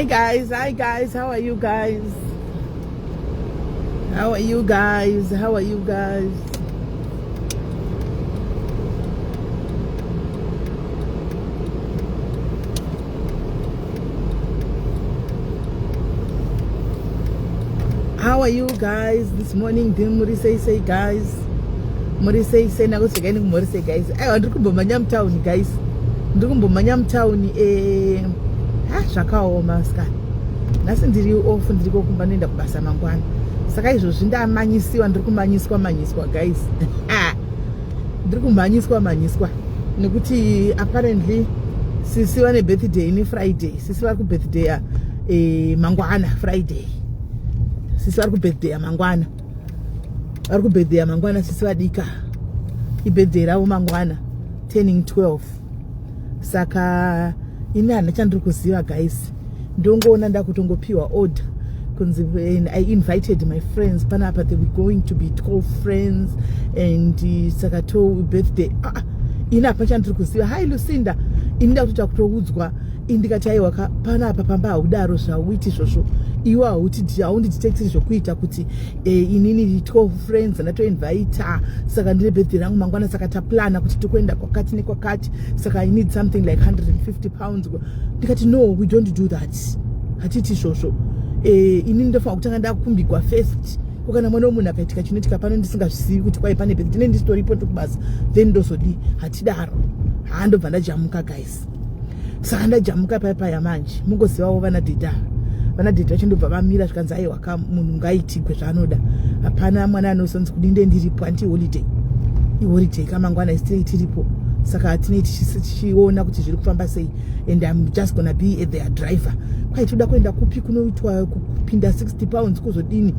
Hi guys, hi guys, how are you guys? How are you guys? How are you guys? How are you guys this morning? Muri sei sei guys. Muri sei sei nakusvika ini kumuri sei guys. Aiwa ndiri kumbomhanya mutown guys. Ndiri kumbomhanya mutown eh ha zvakaoma sikana. Nhasi ndiri off ndiri kokumba ndoenda kubasa mangwana. Saka izvozvi ndamanyisiwa ndiri kumanyiswa manyiswa guys. Ndiri kumhanyiswa mhanyiswa nekuti apparently sisi vane birthday ne Friday. Sisi vari kubirthday eh mangwana Friday. Sisi vari kubirthday mangwana. Vari kubirthday mangwana sisi vadika. Ibirthday ravo mangwana turning 12. Saka ini handina chandiri kuziva guys. Ndongoona ndakutongopiwa order kunzi and I invited my friends panapa they were going to be 12 friends and saka to birthday ah, ini hapana chandiri kuziva. Hi Lucinda, ini ndakutoita kutoudzwa indikati aiwa panapa pamba haudaro zvauiti izvozvo iwe haundidetectiri zvokuita kuti eh, inini 12 friends ndatoinvita saka ndine birthday rangu mangwana saka taplana kuti tikuenda kwakati nekwakati saka I need something like 150 pounds. Ndikati no, we don't do that, hatiti izvozvo. Eh, inini ndofanira kutanga ndakumbigwa first ko kana mwana wemunhu akaitika chinoitika pano ndisingazvizivi kuti kwai pane birthday ndisitoripo ndikubasa then ndozodii hatidaro. Haa ndobva ndajamuka guys. Saka ndajamuka paya paya manje mungozivawo vana dhedha vana dhedha vacho ndobva vamira zvikanzi aiwa ka munhu ngaitigwe zvaanoda hapana mwana anozonzi kudinde ndiripo anti holiday iholiday kamangwana isitei tiripo saka tinei tichiona kuti zviri kufamba sei and I'm just gonna be their driver. Kwai toda kuenda kupi kunoitwa kupinda 60 pounds kuzodini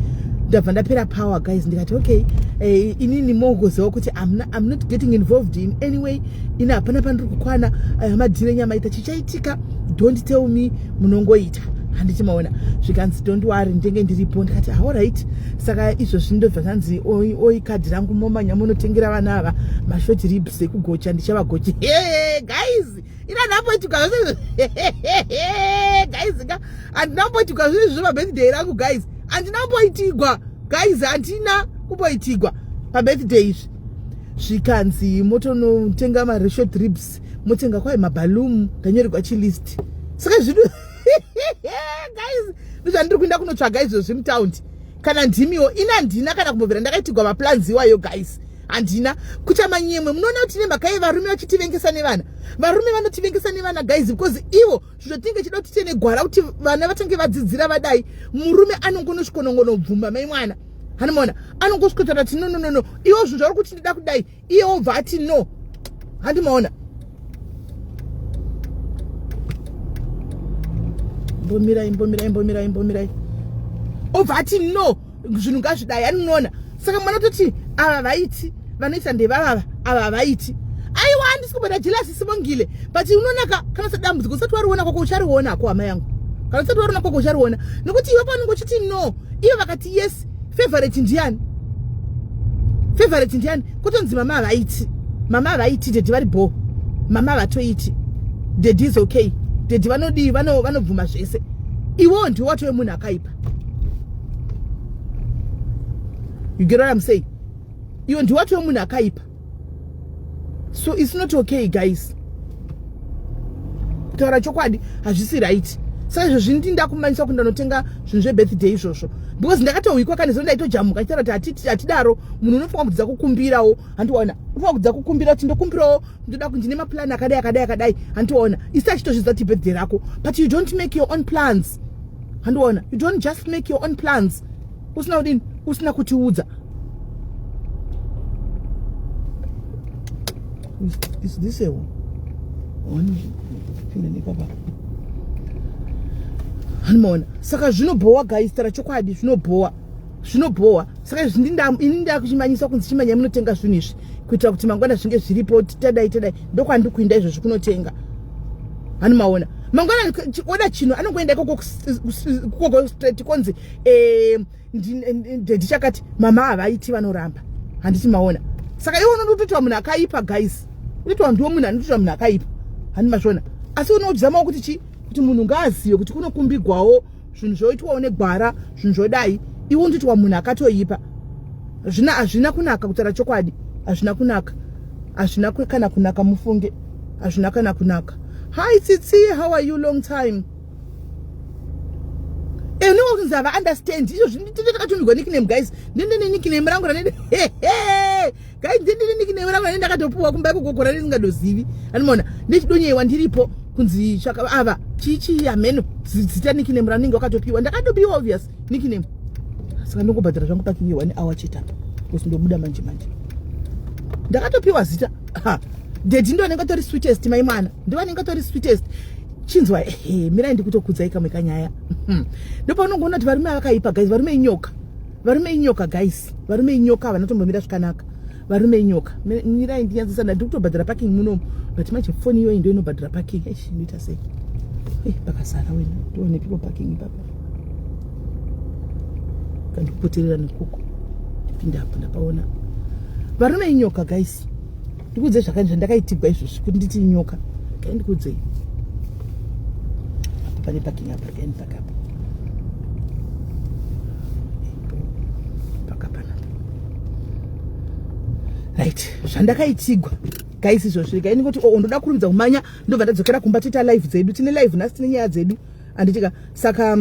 ndabva ndapera power guys ndikati okay eh, inini mogoziva kuti I'm not getting involved in any way ini hapana pandiri kukwana eh, madhire nyama ita chichaitika don't tell me munongoita handiti maona zvikanzi don't worry ndenge ndiripo ndikati alright saka izvozvi ndobva zvanzi oi kadhi rangu momanya munotengera vana ava mashort ribs ekugocha ndichavagocha hey, guys ina ndamboitika zvose guys ka handina kumboitigwa zvinhu zvemabirthday rangu guys handina kumboitigwa guys handina kumboitigwa pabirthday izvi zvikanzi motonotenga mareshort ribs motenga kwai mabaloom ndanyorerwa chilist saka zvino guys ndozvandiri kuenda kunotsvaga izvozvi mutaundi kana ndimiwo ini handina kana kumbobvira ndakaitigwa maplans iwayo guys handina kuita manyemwe munoona kuti nemhaka ye varume vachitivengesa nevana varume vanotivengesa nevana guys because ivo zvotinge chida kuti tiene gwara kuti vana vatange vadzidzira vadai murume anongonosvikonongonobvuma mai mwana handimaona anongosvikotaura kuti no no no no iwo zvinhu zvauri kuti ndida kudai iye obva ati no handimaona mbomirai mbomirai mbomirai mbomirai obva ati no zvinhu ngazvidai anonoona saka mwana toti ava vaiti vanoita ndevavava ava havaiti aiwa handisi kumboita jelasi sibongile but unonaka kana sadambudziko usati wariona kwako uchariona hako hama yangu kana usati wariona kwako uchariona nekuti iwe paunenge uchiti no ivo vakati yes favorite ndiani favorite ndiani kutonzi mama havaiti mama havaiti dedi vari bho mama havatoiti dedi is okay dedi vanodii vanobvuma zvese iwewo ndiwe watove munhu akaipa you get what I'm saying iwe ndiwe watove munhu akaipa so it's not okay guys kutaura chokwadi hazvisi right saka izvozvi ndi ndakumanyisa kuti ndanotenga zvinhu zvebirthday izvozvo because ndakatohwikwa kane zino ndaitojamuka chitaura kuti hatidaro munhu unofanira kudzidza kukumbirawo handiona unofanira kudzidza kukumbira kuti ndokumbirawo ndoda kuti ndine maplan akadai akadai akadai handiona isi achitozvidza kuti birthday rako but you don't make your own plans handiona you don't just make your own plans usina kudini usina kutiudza is this a one pinda nepapa handimaona saka zvinobhowa guys tara chokwadi zvinobhowa zvinobhowa saka izvi ini ndakuchimanyisa kunzi chimanya munotenga zvinhu izvi kuitira kuti mangwana zvinge zviripo tadai tadai ndokwandiri kuinda izvozvi kunotenga handimaona mangwana oda chinhu anongoenda ikoko koko straight konzi eh, dedi chakati mama havaiti vanoramba handiti maona saka iwe unotoitwa munhu akaipa guys unoitwa ndiwo munhu anotoitwa munhu akaipa handi mazviona asi unodzamawo kuti chi Kuti munhu ngaazive kuti kunokumbigwawo zvinhu, zvoitwawo negwara, zvinhu zvodai. Iwe undoitwa munhu akatoipa. Zvina hazvina kunaka, kutaura chokwadi hazvina kunaka, hazvina kana kunaka, mufunge, hazvina kana kunaka. Hi Tsitsi, how are you? Long time. Unenge kunzi hava understand izvo. Tinde takatumirwa nickname, guys. Ndinde nenickname rangu ranende, guys, ndinde nenickname rangu ranende ndakatopuwa kumba ikoko randingadozivi. Anomaona ndechidonyewa ndiripo kunzi chaka ava chichi hameno zita, nickname ranenge wakatopiwa. Ndakatopiwa obvious nickname. Saka ndongobhadhara zvangu parking ye1 hour chete apa because ndobuda manje manje. Ndakatopiwa zita. Daddy ndo anenge atori sweetest, mai mwana ndo vanenge atori sweetest. Chinzwa, ehe, mirai ndikutokudzai kamwe kanyaya. Ndopaunongoona kuti varume vakaipa, guys. Varume inyoka, varume inyoka, guys, varume inyoka. Vanotombomira zvakanaka, varume inyoka. Mirai ndinyatsosana. Ndiri kutobhadhara parking munomu, but manje foni iyoyi ndo inobhadhara parking. Eish, ndoita sei? Pakazara wena. Ndoonepipo parking ipapa? Kandikupoterera nekoko, ndipinda apo. Ndapaona. Varume inyoka, guys. Ndikuudze zvandakaitigwa izvozvi kuti nditi inyoka. Kai ndikuudzei, apa pane parking apa. Regai ndipaka apa, paka panapa. Right, zvandakaitigwa, guys, izvozvi. Regai ndingoti oo, ndoda kurumidza kumanya, ndobva ndadzokera kumba, toita live dzedu. Tine live nhasi, tine nyaya dzedu, handitika? Saka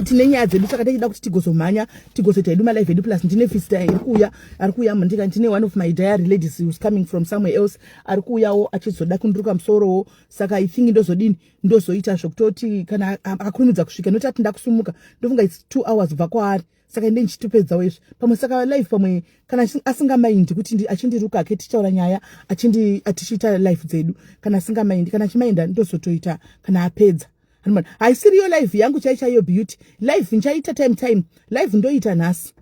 tine nyaya dzedu, saka tichida kuti tigozomhanya, tigozoita hedu malive edu. Plus ndine visitor iri kuuya, ari kuuya ndika. Ndine one of my diary ladies who's coming from somewhere else, ari kuuyawo achizoda kundiruka musorowo. Saka I think ndozodini, ndozoita zvokutoti kana akakurumidza kusvika, noti ati ndakusumuka, ndofunga it's 2 hours kubva kwaari. Saka inde ndichitopedzawo izvi pamwe. Saka live pamwe kana asingamaindi kuti achindiruka ake, tichitaura nyaya, tichiita live dzedu. Kana asingamaindi, kana achimainda, ndozotoita kana apedza. Haisiriyo live yangu chai chaiyo. Beauty live ndichaita time time live ndoita nhasi,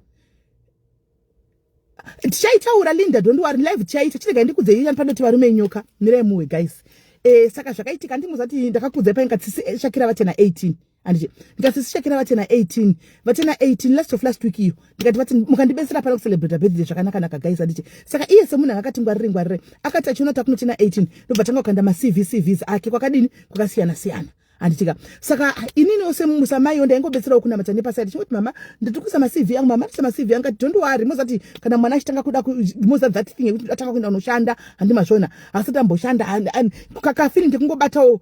tichaitaura. Linda, don't worry, live tichaita. Chiregai ndikudzei panoti varume nyoka. Mirai muwe, guys. Saka zvakaitika, ndimuzati ndakakudzai painga tsisi Shakira vatena 18, handiti? Ndikati sisi Shakira vatena 18, vatena 18 last of last week iyo. Ndikati vati mukandibetsera pano kucelebrata birthday zvakanaka-naka, guys, handiti? Saka iye semunhu akakati ngwarire ngwarire, akati achiona kuti akunotena 18, ndobva tanga kukanda maCV CVs ake kwakadini, kwakasiyana siyana, handitika? Saka ininiwo semusamaiwo ndaingobetserawo kunamata nepaside, chingoti, "Mama, ndiri kuisa maCV angu, mama, ndisa maCV angu." Ati, "Don't worry." Mozati kana mwana achitanga kuda, mozati that thing yekuti atanga kuenda unoshanda, handimazvona, asati amboshanda, kafeeling kekungobatawo,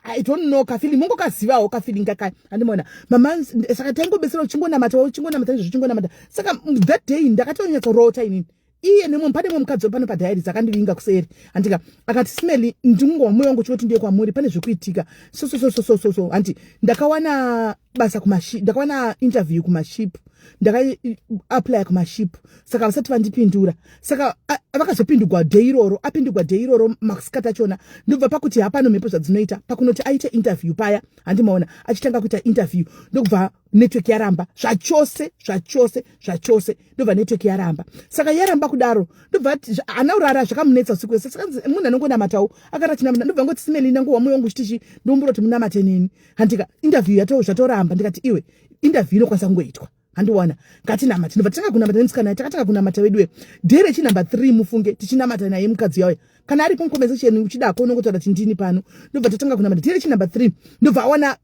I don't know, kafeeling mongokazivawo, kafeeling kaka, handimona mama? Saka taingobetserawo, chingonamatawo, chingonamata nezvo, chingonamata. Saka that day ndakatonyatsorota inini iye nemwe, pane mwe mukadzi pano padiary dzakandivinga kuseri, handika? Akati, "Simeli, ndingwa mwoyo wangu chikuti ndiye kwamuri, pane zvekuitika." So so so so so so so, handi ndakawana basa kumashi, ndakawana interview kumaship, ndakaapply kumaship. Saka vasati vandipindura. Saka vakazopindugwa day iroro, apindugwa day iroro masikati achona. Ndobva pakuti hapano mhepo zvadzinoita, pakunoti aite interview paya, handimaona achitanga kuita interview, ndokubva network yaramba zvachose, zvachose, zvachose. Ndobva network yaramba. Saka yaramba kudaro, ndobva hana urara, zvakamunetsa usiku wese. Saka munhu anongonamatawo, akati achinamata, ndobva ngoti, "Simeli, nanguwa mwoyo wangu chitichi, ndombura kuti munamate neni, handika? Interview yato zvatoramba." Ndikati, "Iwe, interview inokwanisa kungoitwa, handiwana, ngatinamate." Ndobva tatanga kunamata nemusikana. Takatanga kunamata veduwe day rechinumber 3, mufunge, tichinamata naye mukadzi yauya. Kana aripo muconversation uchidako, unongotaura kuti ndini pano. Ndobva tatanga kunamata day rechinumber 3, ndobva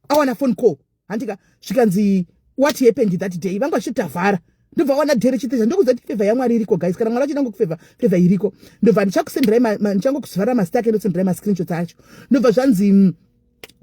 awana phone call, handika? Zvikanzi, "What happened that day?" Vanga vachitavhara. Ndobva awana day rechitesa. Ndokuziva kuti favour yaMwari iriko, guys. Kana Mwari achida ngokufavour, favour iriko. Ndobva ndichakusenderai, ndichangokuvhara mazita ake, ndosenderai mascreenshots acho. Ndobva zvanzi,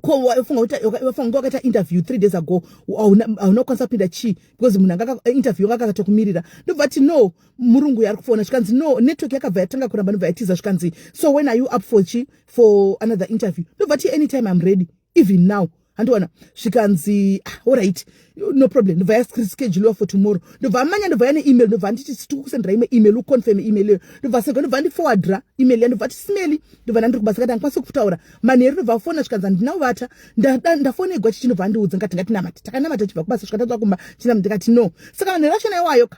ko wafunga kuti wafunga wakaita interview 3 days ago, hauna kukwanisa kupinda chii? Because munhu anga interview anga akatokumirira. Ndobva ati, "No, murungu yari kufona." Zvikanzi, "No, network yakabva yatanga kuramba." Ndobva yatiza. Zvikanzi, "So when are you up for chi for another interview?" Ndobva ati, "Anytime, I'm ready, even now," handiwana? Zvikanzi, "Ah, alright, no problem." Ndobva yascheduliwa for tomorrow. Ndobva amanya, ndobva yane email. Ndobva anditi, "Tikukusendera imwe email, uconfirm email iyo." Ndobva sega, ndobva andiforwardra email ya. Ndobva ati, "Simeli." Ndobva ndandiri kubasa, kati handikwanisi kutaura manheru. Ndobva afona, zvikanzi, "Handina kuvata, ndafonegwa chichi." Ndobva andiudza, ngati ngatinamate. Takanamata chibva kubasa, svika kumba chinamata. Ndikati, "No." Saka manheru achona iwayo ka,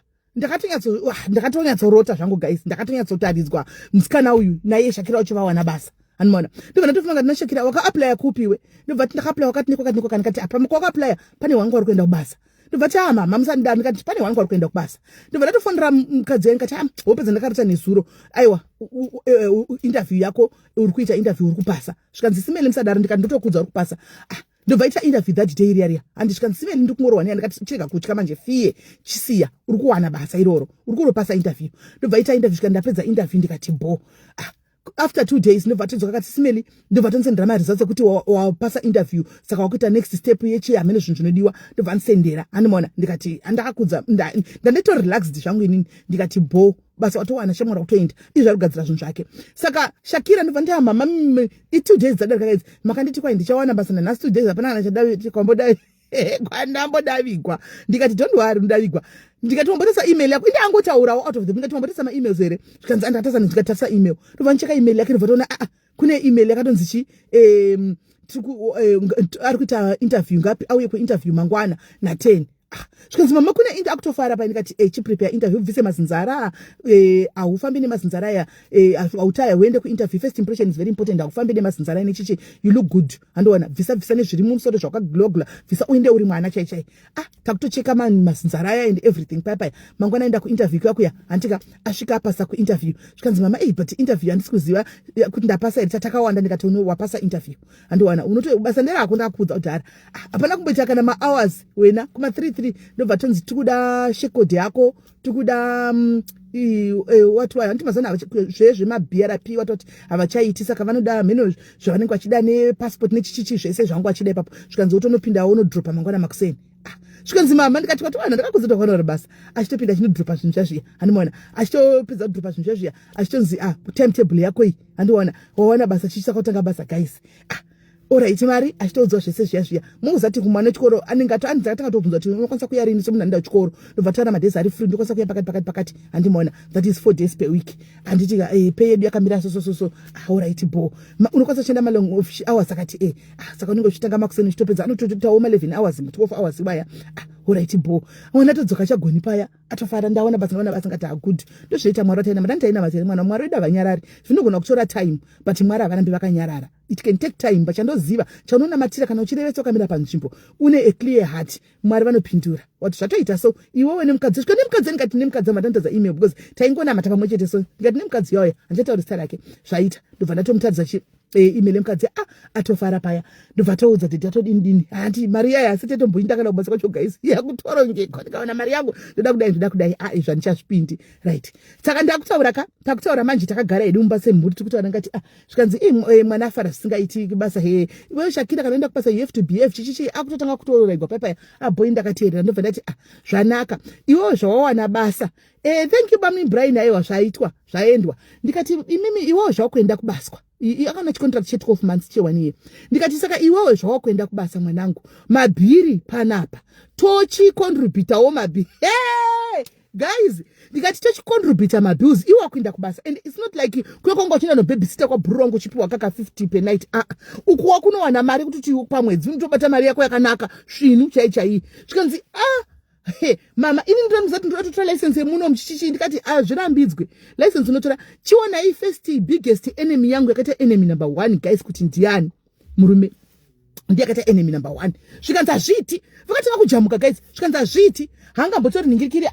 ndakatonyatsorota zvangu, guys. Ndakatonyatsotariswa musikana uyu naiye Shakira uchivawana basa, handimaona? Ndobva ndatofunga ndina Shakira, "Wakaapplya kupiwe?" Ndobva ti, "Ndakaapplya wakati nekwakati nekwakati." Ndikati, "Apa kwakaapplya pane wangu wari kuenda kubasa." Ndobva ti, "Ah, mama, musandidaro." Ndikati, "Pane wangu ari kuenda kubasa." Ndobva ndatofonera mukadzi wayo, ndikati, "Ah, wopedza ndakarota nezuro. Aiwa, interview yako, uri kuita interview, uri kupasa." Zvikanzi, "Simeli, musadaro." Ndikati, "Ndotokudza, uri kupasa." Ah, ndobva ita interview that day riya riya, handi. Zvikanzi, "Simeli, ndiri kungorohwa neya." Ndikati, "Chirega kutya manje, fiye chisiya, uri kuwana basa iroro, uri kunopasa interview." Ndobva ita interview, svika ndapedza interview, ndikati bo. Ah, after 2 days ndobva todzoka, kati, "Simeli." Ndobva tondisendera maresults ekuti wapasa interview, saka wakuita next step yechi hamene zvinhu zvinodiwa. Ndobva ndisendera, handimaona. Ndikati, "Andakakudza." Ndanditorelaxed zvangu inini. Ndikati, "Bo, basa watowana, shamwari, kutoenda izvi ari kugadzira zvinhu zvake." Saka Shakira, ndobva nditi, "Mama, i2 days dzadarika idzi, makanditi kwai ndichawana basa. Nanhasi 2 days, hapana kana chadambodai kwandambodavigwa." Ndikati, "Don't worry, ndavigwa." Ndikati, "Wambotesa email yako?" Inde angotaurawo out of the. Ndikati, "Wambotesa maemails here?" Zvikanzi, "Andatasa." Ndikatarisa email, ndobva ndicheka email yake, ndobva toona, aa, kune email yakatonzi chi ari kuita interview, ngapi auye kuinterview mangwana na10. Ah, zvikanzi, "Mama, kune indi akutofara pa." Ndikati, "Chiprepare interview, ubvise mazinzara, haufambi nemazinzara aya, hautaya uende kuinterview. First impression is very important. Haufambi nemazinzara nechichi, you look good, handiona. Bvisa, bvisa nezviri mumusoro zvakagulogula, bvisa uende uri mwana chai chai." Ah, takutocheka mazinzara aya and everything paya paya. Mangwana aenda kuinterview kuya kuya, handika. Asvika, apasa kuinterview. Zvikanzi, "Mama, ei, but interview handisi kuziva kuti ndapasa here, tatakawanda." Ndikati, "Wapasa interview, handiwana, unoto basa nderako, ndakakudza kudhara." Ah, hapana kumboita kana mahours wena, kuma3 3 ndobva tonzi, "Tikuda share code yako, tikuda what why." Handiti mazana zvezvemaBRP watoti havachaiti, saka vanoda mheno zvavanenge vachida nepassport nechichichi, zvese zvangu vachida ipapo. Zvikanzi, "Wotonopindawo, unodropa mangwana makuseni." Ah, zvikanzi, "Mama." Ndikati, "Kwatiwana, ndakakudza kuti basa." Achitopinda, achinodropa zvinhu zvazviya, handimaona. Achitopedza kudropa zvinhu zvazviya, achitonzi, "Ah, timetable yako iyi, handiona, wawana basa." Chichisaka kutanga basa, guys. Ah, alright, mari achitoudzwa zvese zviya zviya. Munguzati kumwana wechikoro anenge akatanga tobvunza kuti unokwanisa kuya rini semunhu anoenda kuchikoro. Ndobva taura madays ari free, ndokwanisa kuya pakati pakati pakati, handimaona, that is 4 days per week, handiti? Pay yedu yakamira so so so so. Alright, bo, unokwanisa kushanda malong hours? Akati, "E." Ah, saka unenge uchitanga makuseni, uchitopedza, anotoitawo ma11 hours, 12 hours ibaya. Ah, alright, bo, ona todzoka chagoni paya, atofara, "Ndaona basa, ndaona basa." Ngati, "Agood, ndozvoita Mwari." Wataina madani, taina mwana, Mwari wedu havanyarari. Zvinogona kutora time, but Mwari havarambi vakanyarara. It can take time, but chandoziva, chaunonamatira, kana uchirevesa ukamira panzvimbo, une a clear heart, Mwari vanopindura. Wati zvatoita so, iwewe nemukadzi, svika nemukadzi. Ndikati nemukadzi, madandaza email because taingonamata pamwe chete. So ndikati nemukadzi yauya, handichatauri zita rake, zvaita. Ndobva ndatomutaridza chi email yemukadzi. A, atofara paya. Ndobva taudza kuti tatodini dini, handi mari yaya asi tetomboinda kana kubasa kwacho, guys, yakutorongekwa. Ndikaona mari yangu, ndoda kudai, ndoda kudai. A, izvi handichazvipindi, right? Saka ndakutaura ka, takutaura manje, takagara hedu mumba semhuri, tiri kutaura. Ngati, ah, zvikanzi, "Mwana afara zvisingaiti basa. He, iwe Shakira, kana enda kubasa, you have to behave." Chichichi, akutotanga kutoraigwa paipaya. Abhoi, ndakateerera. Ndobva ndati, "Ah, zvanaka, iwewo zvawawana basa." "Thank you, bami Brian." Aiwa, zvaitwa, zvaendwa. Ndikati, "Imimi, iwewo zvawakuenda kubaswa." Akaona chicontract che12 months, che1 year. Ndikati, "Saka iwewe zvawakuenda kubasa, mwanangu, mabhiri panapa tochicontributawo mabhiri." Hey! Guys, ndikati, "Tochicontributa mabills, iwe wakuenda kubasa, and it's not like kuye kwanga uchienda nobhebhisita kwabhuru wangu uchipiwa kaka 50 per night. Aa, uku wakunowana mari kuti pamwedzi unotobata mari yako yakanaka, svinu chai chai." Zvikanzi, "Ah, he, mama, ini ndinomuziva kuti ndoda kutora license yemuno muchichichi." Ndikati, "A, zvirambidzwe license unotora." Chionai, first biggest enemy yangu yakaita enemy number one, guys, kuti ndiani? Murume ndiye akaita enemy number one. Zvikanzi, "Hazviiti." Vakatanga kujamuka, guys. Zvikanzi, "Hazviiti, haangambotori ningirikiri,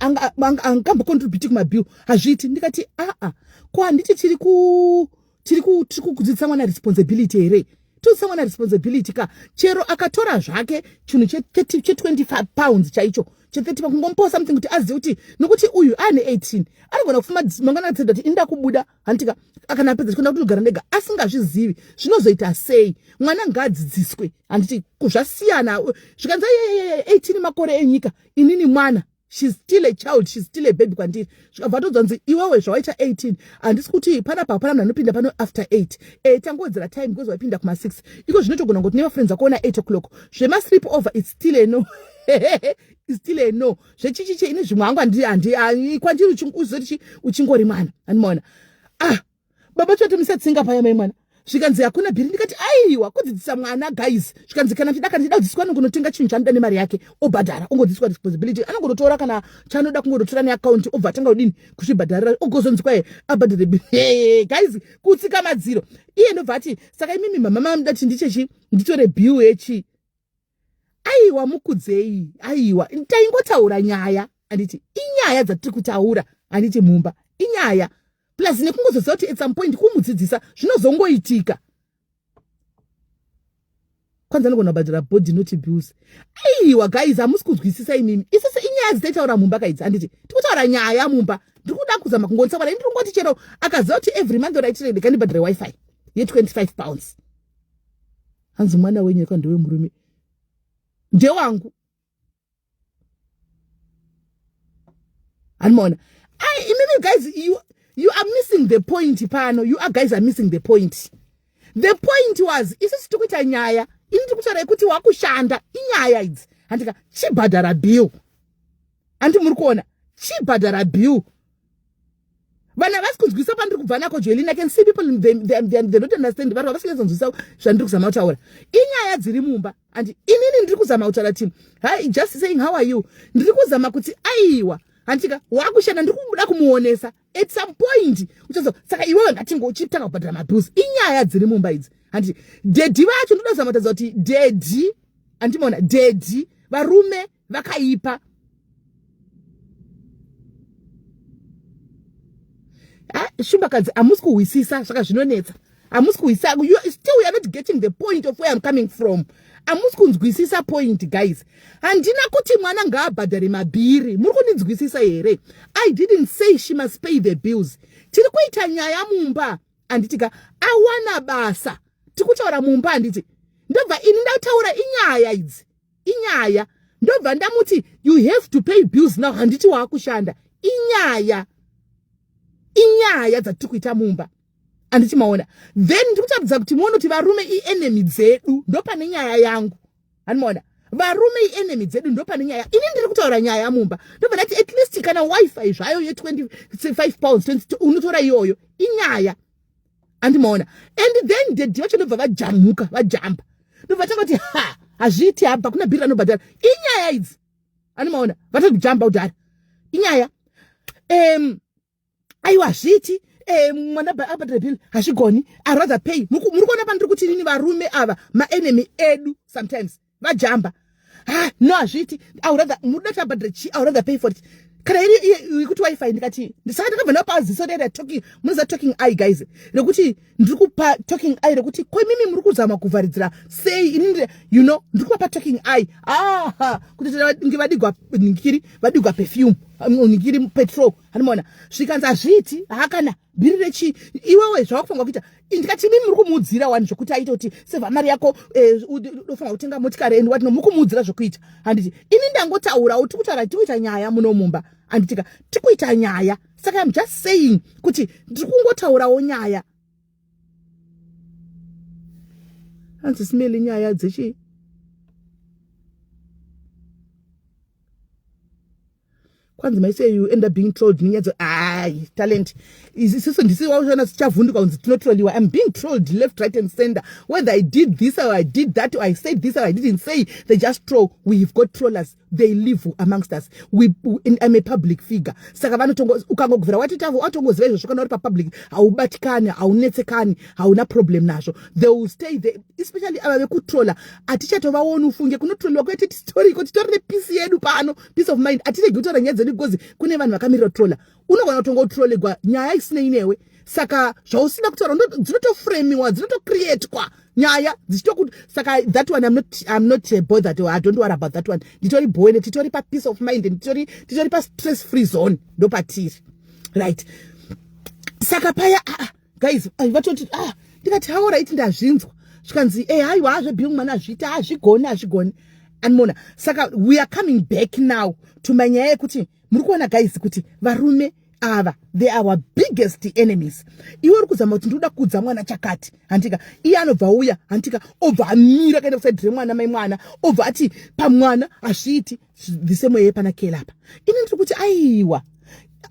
angambocontributi kumabill, hazviiti." Ndikati, "Aa, ko handiti tiri kudzidzisa mwana responsibility here? Todzidzisa mwana responsibility ka. Chero akatora zvake chinhu che25 pounds chaicho, che30, kungomupawo something kuti azive kuti, nokuti uyu aane 18, anogona kufuma mangwana atseda kuti inda kubuda, handitika? Kana apedza chikuenda kutogara ndega asingazvizivi, zvinozoita sei? Mwana ngaadzidziswe, handiti? Zvasiyana." Zvikanzi, 18 makore enyika, inini mwana, she's still a child, she's still a baby kwandiri." Zvikabva todzwa, "Iwewe zvawaita 18, handisi kuti panapa hapana munhu anopinda pano after 8. Tangowedzera time because waipinda kuma6, iko zvinotogona kuti nemafriends akuona 8 o'clock. Zvema-sleep over, it's still a no, it's still a no. Zvechichiche, ini zvimwe hangu handi kwandiri uzoti uchingori mwana, handimaona." Ah, baba chotomisa tsinga paya, mai mwana. Zvikanzi, "Hakuna bhiri." Ndikati, "Aiwa, kudzidzisa mwana, guys." Zvikanzi, Kana chida kudzidziswa, anongonotenga chinhu chaanoda nemari yake, obhadhara, ongodzidziswa responsibility. Anongonotora kana chaanoda kungonotora neakaunti, obva atanga kudini? Kuzvibhadharira, ogozonzi kwaye abhadhare." Guys, kutsika madziro. Iye ndobva ati, "Saka imimi mama, mamuda kuti ndichechi nditore bill yechi?" Aiwa, mukudzei. Aiwa, taingotaura nyaya, handiti? Inyaya dzatiri kutaura, handiti? Mumba inyaya, plus nekungozoziva kuti at some point kumudzidzisa zvinozongoitika. Kwanza anogona kubhadhara body, not bills. Aiwa guys, hamusi kunzwisisa imimi. Isisi inyaya dzitaitaura mumba kaidzi, handiti? Tikutaura nyaya mumba. Ndiri kuda kuzama kungonisa mwana. Ndiri kungoti chero akaziva kuti every month oraitire, kandibhadhare WiFi ye25 pounds. Hanzi mwana wenyu ka ndewemurume, ndewangu. Handimaona. Ai, imimi guys, you are missing the point pano. You are guys are missing the point. The point was, isusu tiri kuita nyaya. Ini ndiri kutaura yekuti wakushanda, inyaya idzi, handika? Chibhadhara bill, handi muri kuona? Chibhadhara bill. Vanhu havasi kunzwisa pandiri kubva nako, Joelin. I can see people, they don't understand. Vanhu havasi kunyatsanzwisa zvandiri kuzama kutaura. Inyaya dziri mumba, and inini ndiri kuzama kutaura ti hi, just saying, "How are you?" Ndiri kuzama kuti aiwa, handika, wakushanda. Ndiri kuda kumuonesa at some point uchazo. Saka iwewe ngatingochitanga kubhadhara mabills. Inyaya dziri mumba idzi, handiti? Daddy vacho, ndoda kuzama kutaridza kuti daddy, handimaona, daddy varume vakaipa. Shumbakadzi, hamusi kuhwisisa. Saka zvinonetsa, hamusi kuhwisisa. Still you are not getting the point of where I'm coming from. Hamusi kunzwisisa point, guys. Handina kuti mwana ngaabhadhare mabhiri. Muri kundinzwisisa here? I didn't say she must pay the bills. Tiri kuita nyaya mumba, handitika? Awana basa, tikutaura mumba, handiti? Ndobva ini ndataura, inyaya idzi, inyaya. Ndobva ndamuti, "You have to pay bills now, handiti waakushanda?" Inyaya, inyaya dzatiri kuita mumba, handiti maona? Then ndiri kutaridza kuti muone kuti varume ienemy dzedu. Ndopane nyaya yangu, handimaona? Varume ienemy dzedu. Ndopane nyaya. Ini ndiri kutaura nyaya mumba. Ndobva ndati at least kana WiFi zvayo ye25 pounds unotora iyoyo. Inyaya, handimaona? And then daddy vacho ndobva vajamuka, vajamba, ndobva tanga kuti, "Ha, hazviiti, habva kuna bhiri ranobhadhara." Inyaya idzi, handimaona? Vatokujamba kudhara. Inyaya. Aiwa, hazviiti, mwana abhadhare bill, hazvigoni. I rather pay. Muri kuona pandiri kuti nini varume ava maenemy edu sometimes. Vajamba, "Ha, no, hazviiti. I rather, munoda kuti abhadhare chi? I rather pay for it." Kana iri yekuti WiFi, ndikati, saka ndakabva ndapa ziso rera talking. Munoziva talking eye, guys, rekuti ndiri kupa talking eye rekuti ko imimi muri kuzama kuvharidzira sei? Ini ndiri kuvapa talking eye. Aha, kuti nge vadigwa ningiri, vadigwa perfume, ningiri petrol, handimaona? Zvikanzi hazviiti hakana bhiri rechi. Iwewe zvavakufanira kuita, ndikati imi muri kumuudzira wani zvokuti aite kuti sevha mari yako, unofanira kutenga motikari and what no. Muri kumuudzira zvokuita, handiti? Ini ndangotaurawo, tikutaura, tikuita nyaya muno mumba, handitika? Tikuita nyaya. Saka I'm just saying kuti ndiri kungotaurawo nyaya. Hanzi simeli nyaya dzechii? Kwanzi maise you end up being trolled nenyaya. Ai, talent isisu ndisi waona sichavhunduka kunzi tinotroliwa. I'm being trolled left, right and center. Whether I did this or I did that or I said this or I didn't say, they just troll. We've got trollers, they live amongst us. I'm a public figure, saka vanotongo ukangobvira watitavo watongoziva izvozvo. Kana uri papublic haubatikani, haunetsekani, hauna problem nazvo. They will stay there, especially ava vekutrola. Hatichatovaoni, ufunge. Kunotroliwa kwete titoriko, titori nepeace yedu pano, peace of mind. Hatiregi kutaura nyaya dzedu because kune vanhu vakamirira kutrola. Unogona kutongotrolegwa nyaya isinei newe. Saka zvausina kutaura dzinotofremiwa, dzinotocreatwa nyaya dzichitoku. Saka that one I'm not bothered. I don't worry about that one. Nditori boene, titori papeace of mind, titori pastress free zone, ndopatiri right. Saka paya, ah, ah, guys, vatoti, ah, ndikati, "Alright, ndazvinzwa." Zvikanzi, "E, haiwa, zvebill mwana azviita, hazvigoni, hazvigoni." Anmona, saka we are coming back now to manyaya yekuti muri kuona, guys, kuti varume ava, they are our biggest enemies. Iwe uri kuzama kuti ndinoda kudza mwana chakati, handika? Iye anobva uya, handika, obva amira kaenda kuside remwana, mai mwana, obva ati pamwana hazviiti. The same way pana Kelapa. Ini ndiri kuti aiwa,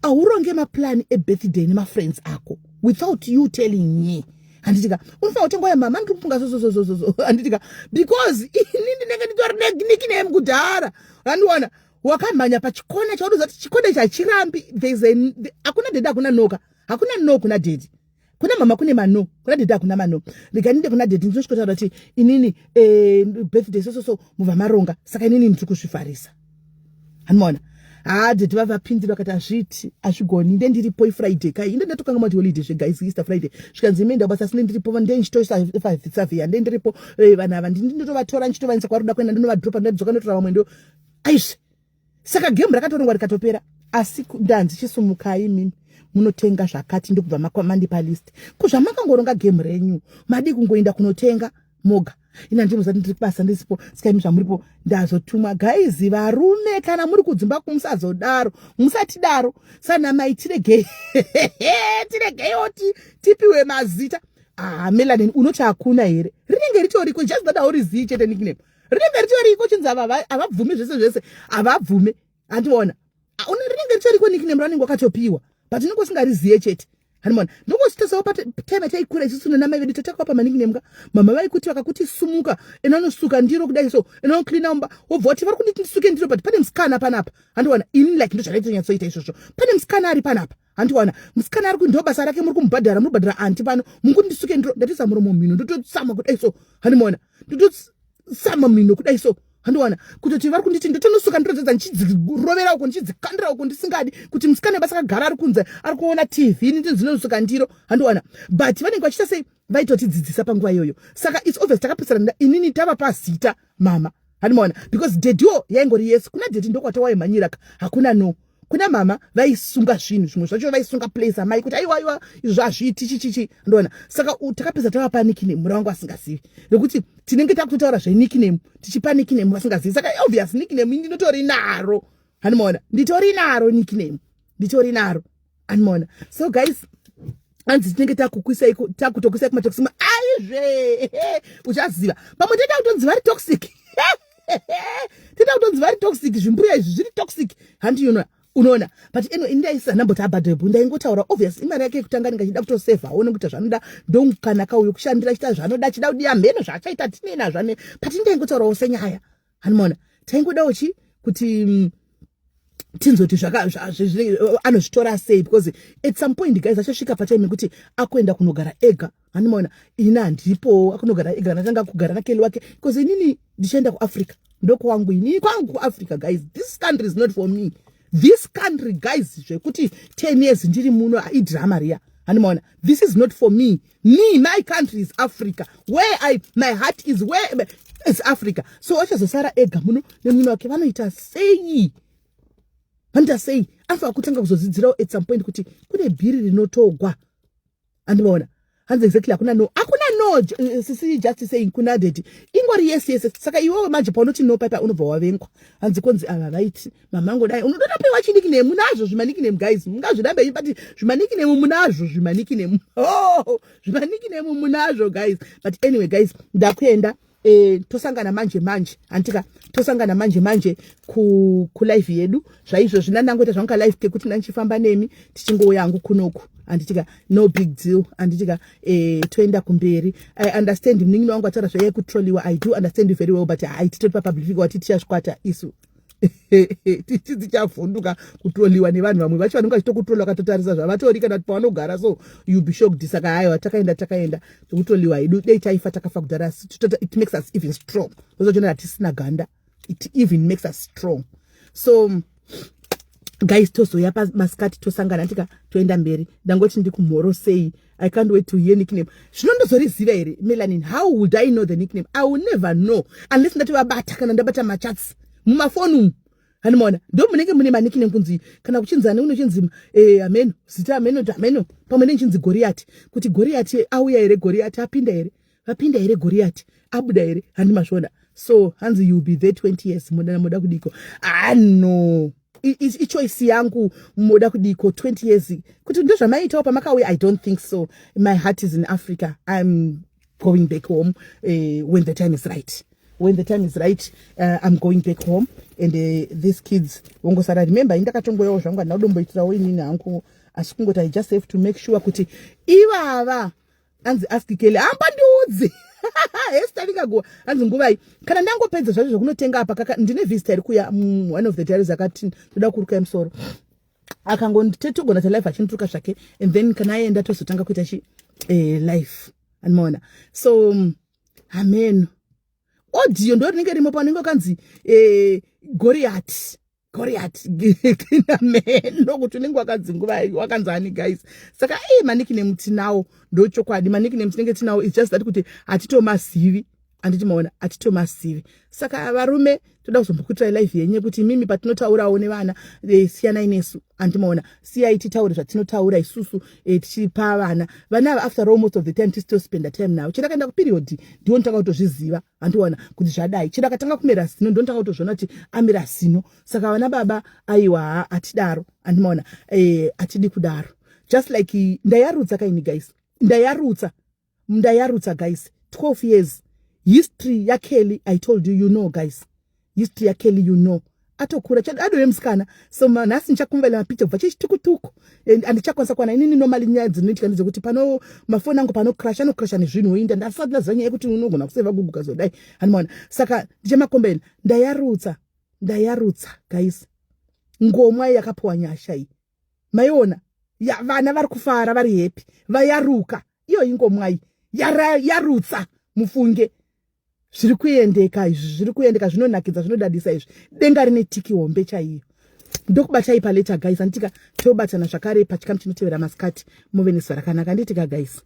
hauronge maplani ebirthday nemafriends ako without you telling me, handitika? Unofanira kutenga uya, "Mama, ndiri kufunga sososososo," handitika? Because ini ndinenge nditori nenickname kudhara, handiona? Wakamhanya pachikona chaunoziva kuti chikona ichi hachirambi. Hakuna daddy, hakuna noka, hakuna no kuna daddy. Kuna mama kune mano, kuna daddy hakuna mano. Rega ndinde kuna daddy, ndinosvikotaura kuti inini birthday so so so, mubva maronga, saka inini ndiri kuzvivharisa. Hanimaona? Haa, daddy vavapindira vakati hazviiti, hazvigoni, nde ndiripo, iFriday kai, inde ndatokanga mati holiday zveguys, Easter Friday. Zvikanzi ime ndabasa, asi ndiripo, nde ndichitosavhiya, nde ndiripo, vanhu ava ndinotovatora ndichitovanisa kwaari kuda kuenda, ndinovadropa, ndadzoka ndotora vamwe, ndo aizve. Saka game rakatorongwa rikatopera, asi ndanzi chisumukai mimi munotenga zvakati, ndokubva mandipa list. Kuzvamakangoronga game renyu, madi kungoenda kunotenga moga. Ina ndimuzati ndiri kubasa, ndisipo, saka imi zvamuripo ndazotumwa. Guys, varume, kana muri kudzimba kumusazodaro, musatidaro sana mai. Tiregei, tiregeiwo tipiwe mazita. Ah, Melanin, unoti hakuna here? Rinenge ritoriko, just that haurizivi chete. Nickname rinenge ritoriko, chinzi havabvumi zvese zvese, havabvume. Handiona rinenge ritoriko nickname ranenge wakatopiwa, but unenge usingariziye chete. Hanimona ndongositasawo patime taikura isusu nanamai vedu, tatakawapa manickname ka. Mama vaikuti vakakuti sumuka, ena unosuka ndiro kudai, so ena unocleana mumba, wobva wati vari kunditi ndisuke ndiro, but pane musikana panapa. Handiwana ini like ndozvaraitonyatsoita izvozvo. Pane musikana ari panapa, handiwana musikana ari ndo basa rake, muri kumubhadhara, muri kubhadhara anti pano, munguti ndisuke ndiro. Ndatoisa muromo mhino, ndotosama kudai so. Handimaona ndotosama mhino kudai so. Handiwana kutoti vari kunditi ndotonosuka ndiro dzedza, ndichidzirovera uko, ndichidzikandira uko, ndisingadi kuti musikana webasa akagara ari kunze ari kuona TV, ndinosuka ndiro. Handiwana, but vanenge vachiita sei, vaitotidzidzisa panguva iyoyo. Saka it's obvious takapesana inini tava pazita mama. Handimaona, because daddywo yaingori yes. Kuna daddy ndokwatawaimhanyiraka, hakuna no. Kuna mama vaisunga zvinhu, zvimwe zvacho vaisunga place amai kuti aiwa, aiwa, izvo hazviiti, chichichi. Ndoona saka takapedza tava panickname, mura wangu asingazivi, nekuti tinenge takutotaura zvenickname, tichipa nickname vasingazivi. Saka obvious nickname ndinotori naro. Handimaona nditori naro nickname, nditori naro. Handimaona? So guys, hanzi tinenge takutokuisai kumatoxic. Aizve, uchaziva pamwe toita kutonzi vari toxic, toita kutonzi vari toxic. Zvimbuya izvi zviri toxic, handi unoona? But anyway, indaisa ndamboti abhadhebu, ndaingotaura. Obvious imari yake yekutanga, ndinge achida kutosevha, aone kuita zvanoda, ndokana kauyo kushandira chita zvanoda, achida kudiya mheno zvaachaita, tinei nazvo ane. But ndaingotaurawo senyaya. Handimaona taingodawo chi kuti tinzoti anozvitora sei, because at some point, guys, achasvika patime yekuti akuenda kunogara ega. Handimaona ini handipo, akunogara ega, natanga kugara nakeli wake, because inini ndichaenda kuAfrica, ndokwangu inini, kwangu kuAfrica. Guys, this country is not for me, this country, guys. Zvekuti 10 years ndiri muno idrama riya. Handimaona this is not for me. Me, my country is Africa, where I, my heart is, where is Africa. So achazosara ega muno nemunhu wake, vanoita sei? Vanoita sei? Anofanira kutanga kuzodzidzirawo at some point kuti kune bhiri rinotogwa. Handimaona hanzi exactly hakuna no, hakuna no. Sisi just saying kuna daddy ingori yes. Saka iwewe manje paunoti no paipa, unobva wavengwa. Hanzi konzi ava vaiti mamangodai unototopiwa chinickname. Munazvo zvimanickname, guys, mungazvirambe, but zvimanickname munazvo, zvimanickname, oh, zvimanickname munazvo, guys. But anyway, guys, ndakuenda. Tosangana manje manje, hantika? Tosangana manje manje kulive yedu. Zvaizvozvi ndandangoita zvangu kalive kekuti ndandichifamba nemi, tichingouya hangu kunoku, handitika? No big deal, handitika? Toenda kumberi. I understand munin'ina wangu ataura zvaiye kutroliwa. I do understand you very well, but hai, titori papublic figure, wati tichazvikwata isu, tichavhunduka kutroliwa nevanhu vamwe vacho vanenge vachitokutrola vakatotarisa zvavatori kana kuti pavanogara, so you be shocked. Saka haiwa, takaenda, takaenda zvekutroliwa hedu. Dei taifa, takafa kudhara. It makes us even strong. Ozochiona hatisina ganda, it even makes us strong. So guys, tozoya pamasikati, tosangana tika toenda mberi. Ndangoti ndikumhorosei. I can't wait to hear nickname. Zvino ndozoriziva here, Melanin? How would I know the nickname? I will never know unless ndatovabata, kana ndabata machats mumafoni umu. Handimaona ndo munenge mune manickname, kunzi kana kuchinzani unochinzi ameno zita, ameno ameno, pamwe nechinzi Goriati, kuti Goriati auya here, Goriati apinda here, vapinda here, Goriati abuda here. Handimazviona? So hanzi you be there 20 years, muda muda kudiko? Ah, no, ichoice yangu. Muda kudiko 20 years kuti ndozvamaitawo pamakauya? I don't think so. My heart is in Africa. I'm going back home when the time is right. When the time is right, I'm going back home and these kids vongosara. Remember, indakatongoyawo zvangu, handina kudomboitirawo inini hangu, asi kungoti I just have to make sure kuti ivava. Anzi ask Kelly, hamba ndiudzi hesitaringaguwa. Hanzi nguvai kana ndangopedza zvacho zvekunotenga apa kaka, ndine visitor iri kuya, one of the diaries akati ndoda kurukai musoro. Akangonditogona ta live achinituka zvake, and then kana aenda tozotanga kuita chi live, andimaona. So hameno, audio ndo rinenge rimo panenge kanzi Goriati, Goriati nameno kuti unenge wakanzi nguva wakanzi ani, guys. Saka ei, manickname tinawo, ndochokwadi, manickname tinenge tinawo. It's just that kuti hatitomazivi, handiti maona, hatitomazivi. Saka varume, toda kuzombokuitirai live yenyu yekuti imimi patinotaurawo nevana, siyanai nesu, handimaona, siyai titaure zvatinotaura isusu, tichipa vana. Vana ava, after all, most of the time tisitospenda time navo. Chero akaenda kuperiod, ndiwo ndotanga kutozviziva, handiona kuti zvadai. Chero akatanga kumera zino, ndonotanga kutozviona kuti amera zino. Saka vana baba, aiwa, hatidaro, handimaona, hatidi kudaro. Just like ndayarutsa kaini, guys, ndayarutsa, ndayarutsa, guys. 12 years history yaKelly, I told you, you know, guys, history yaKelly, you know, atokura, adove musikana. So nhasi ndichakumbaila mapicha kubva chechitukutuku, handichakwanisa kuwana inini. Normally nyaya dzinoitika ndedzekuti pano mafoni angu panocrasha, anocrasha nezvinhu oinda. Ndasati ndaziva nyaya yekuti unogona kuseva Google kazodai, handimaona. Saka ndichamakombaila. Ndayarutsa, ndayarutsa, guys. Ngomwa yakapiwa nyasha iyi, maiona ya, vana vari kufara, vari happy, vayaruka. Iyo ingomwa iyi yarutsa, mufunge zviri kuendeka izvi, zviri kuendeka, zvinonakidza, zvinodadisa izvi. Denga rine tiki hombe chaiyo. Ndokubatai palater, guys, anditika? Tobatana zvakare pachikamu chinotevera masikati. Muve nezuva rakanaka, anditika, guys?